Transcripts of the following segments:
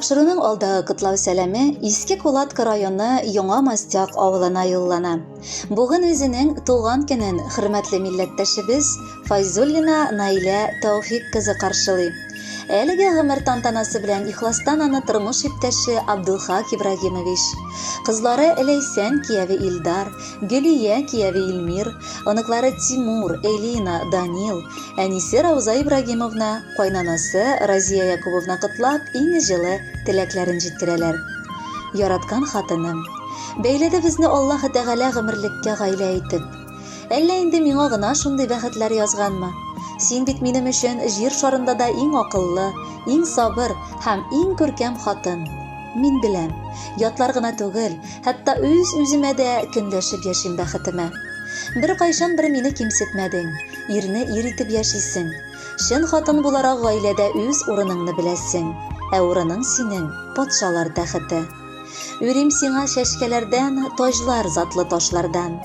Тапшыруның алдагы котлау сәламе Иске Кулатка районы Яңа Мастяк авылына юллана. Бүген үзенең туган көнен хөрмәтле милләттәшебез Файзуллина Наилә Тәүфик кызы каршылый. Әлеге гомер тантанасы белән ихластан аны тормыш иптәше Абдулхак Ибрагимович, кызлары Ләйсән кияве Илдар, Гөлия кияве Илмир, оныклары Тимур, Элина, Данил, әнисе Рауза Ибрагимовна, кайнанасы Разия Якубовна котлап, иң җылы теләкләрен җиткерәләр. Яраткан хатыным. Бәйләде безне Аллаһы Тәгалә гомерлеккә гаилә итеп. Әллә инде миңа гына шундый бәхетләр язганмы? Син бит минем өчен җир шарында да иң акыллы, иң сабыр һәм иң күркәм хатын. Мин беләм, ятлар гына түгел, хәтта үз-үземә дә көнләшеп яшим бәхетемә. Беркайчан бер мине кимсетмәдең, ирне ир итеп яшисең. Чын хатын буларак гаиләдә үз урыныңны беләсең, ә урының синең, патшалар тәхете. Үрим сиңа чәчкәләрдән, таҗлар затлы ташлардан.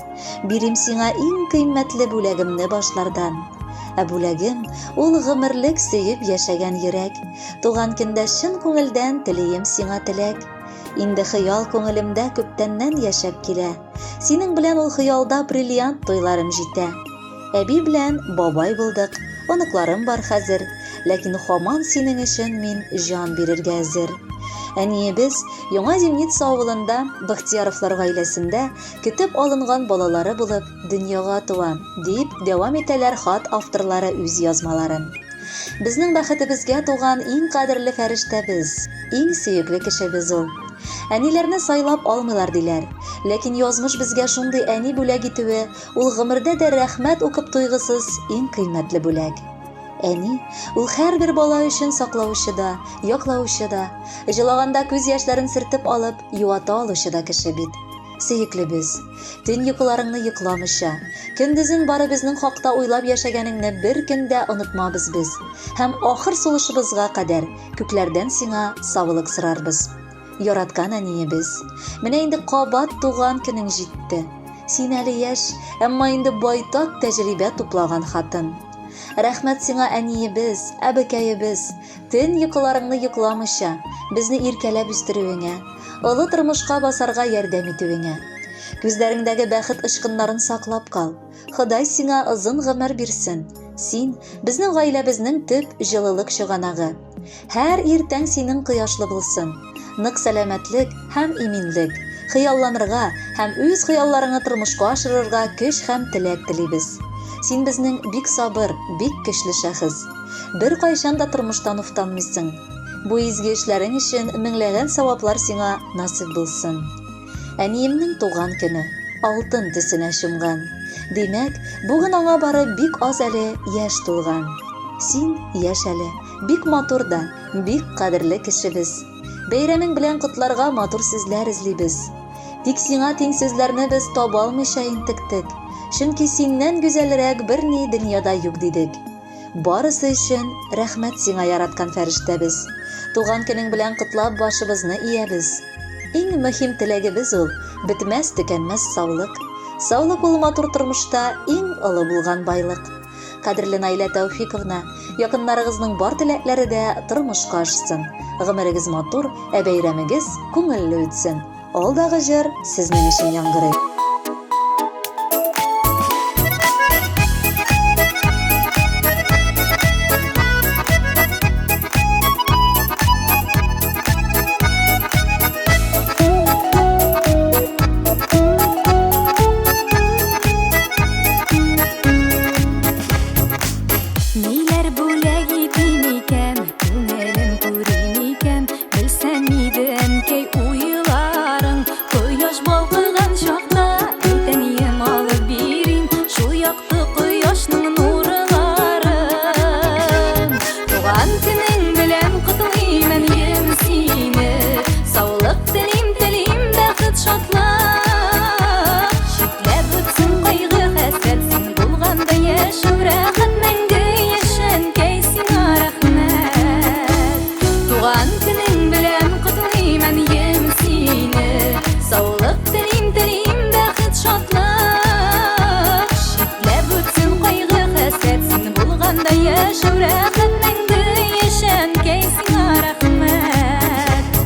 Бирим сиңа иң кыйммәтле бүләгемне башлардан. Ә бүләгем, ул гомерлек сөеп яшәгән йөрәк. Туган көндә чын күңелдән телием сиңа теләк. Инде хыял күңелемдә күптәннән яшәп килә. Синең белән ул хыялда бриллиант туйларым җитә. Әби белән бабай булдык, оныкларым бар хәзер, ләкин һаман синең өчен мин җан бирергә әзер. Әниебез Яңа Зимница авылында Бахтияровлар гаиләсендә көтеп алынган балалары булып дөньяга туа, дип дәвам итәләр хат авторлары үз язмаларын. Безнең бәхетебезгә туган иң кадерле фәрештәбез, иң сөекле кешебез ул. Әниләрне сайлап алмыйлар диләр. Ләкин язмыш безгә шундый әни бүләк итүе, ул гомердә дә рәхмәт укып туйгысыз иң кыйммәтле бүләк. Әни, ул һәрбер бала өчен саклаучы да, яклаучы да, җылаганда күз яшьләрен сөртеп алып, юата алучы да кеше бит. Сөеклебез, төн йокыларыңны йокламыйча, көндезен бары безнең хакта уйлап яшәгәнеңне бер көн дә онытмабыз без һәм ахыр сулышыбызга кадәр күкләрдән сиңа саулык сорарбыз. Яраткан әниебез, менә инде кабат туган көнең җитте. Син әле яшь, әмма инде байтак тәҗрибә туплаган хатын. Рәхмәт сиңа, әниебез, әбекәебез, төн йокыларыңны йокламыйча, безне иркәләп үстерүеңә, олы тормышка басарга ярдәм итүеңә. Күзләреңдәге бәхет очкыннарын саклап кал. Ходай сиңа озын гомер бирсен. Син, безнең гаиләбезнең төп җылылык чыганагы. Һәр иртәң синең кояшлы булсын. Нык сәламәтлек һәм иминлек, хыялланырга һәм үз хыялларыңны тормышка ашырырга көч һәм теләк телибез. Син безнең бик сабыр, бик көчле шәхес. Беркайчан да тормыштан уфтанмыйсың. Бу изге эшләрең өчен меңләгән саваплар сиңа насыйп булсын. Әниемнең туган көне алтын төсенә чумган. Димәк, бүген аңа бары бик аз әле яшь тулган. Син яшь әле, бик матур да, бик кадерле кешебез. Бәйрәмең белән котларга матур сүзләр эзлибез. Тик сиңа тиң сүзләрне без таба алмыйча интектек. Чөнки синнән гүзәлрәк берни дөньяда юк дидек. Барысы өчен рәхмәт сиңа, яраткан фәрештәбез. Туган көнең белән котлап башыбызны иябез. Иң мөһим теләгебез ул, бетмәс-төкәнмәс саулык. Саулык ул матур тормышта иң олы булган байлык. Кадерле Наилә Тәүфиковна, якыннарыгызның бар теләкләре дә тормышка ашсын. Гомерегез матур, ә бәйрәмегез күңелле үтсен. Алдагы җыр сезнең өчен яңгырый. Ниләр бүләк итим икән, күңелем күрим икән, Белсәм иде, әнкәй, уйларың, Кояш балкыган чакта, Әйтәнием алып бирим, Шул якты кояшның нурларын. Туган көнең белән котлыйм, әнием, сине, Саулык телим, телим бәхет, шатлык. Читләп үтсен кайгы, хәсрәт, син булганда яшәү рәхәт, Мәңге яшә, әнкәй, сиңа рәхмәт. Туган көнең белән котлыйм, әнием, сине. Саулык телим, телим бәхет, шатлык. Читләп үтсен кайгы, хәсрәт, син булганда яшәү рәхәт, мәңге яшә, әнкәй, сиңа рәхмәт.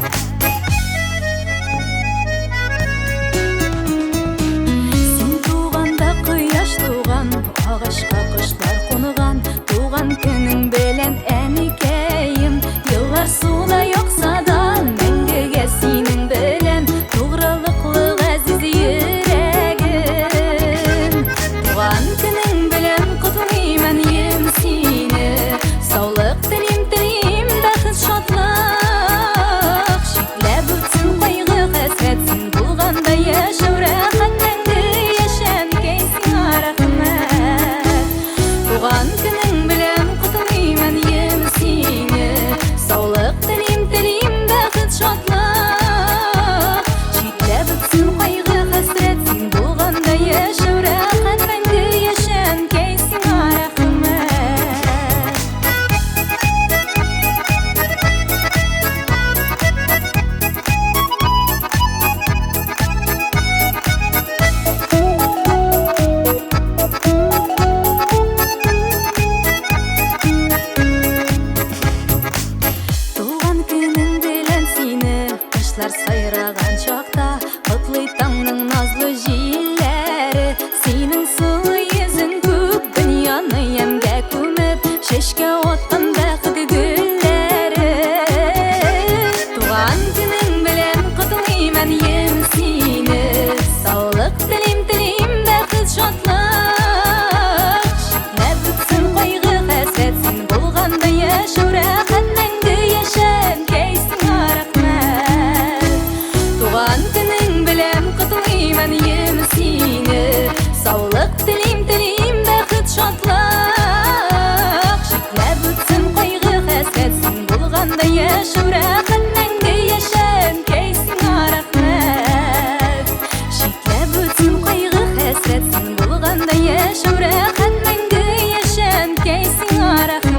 Рәхмәт.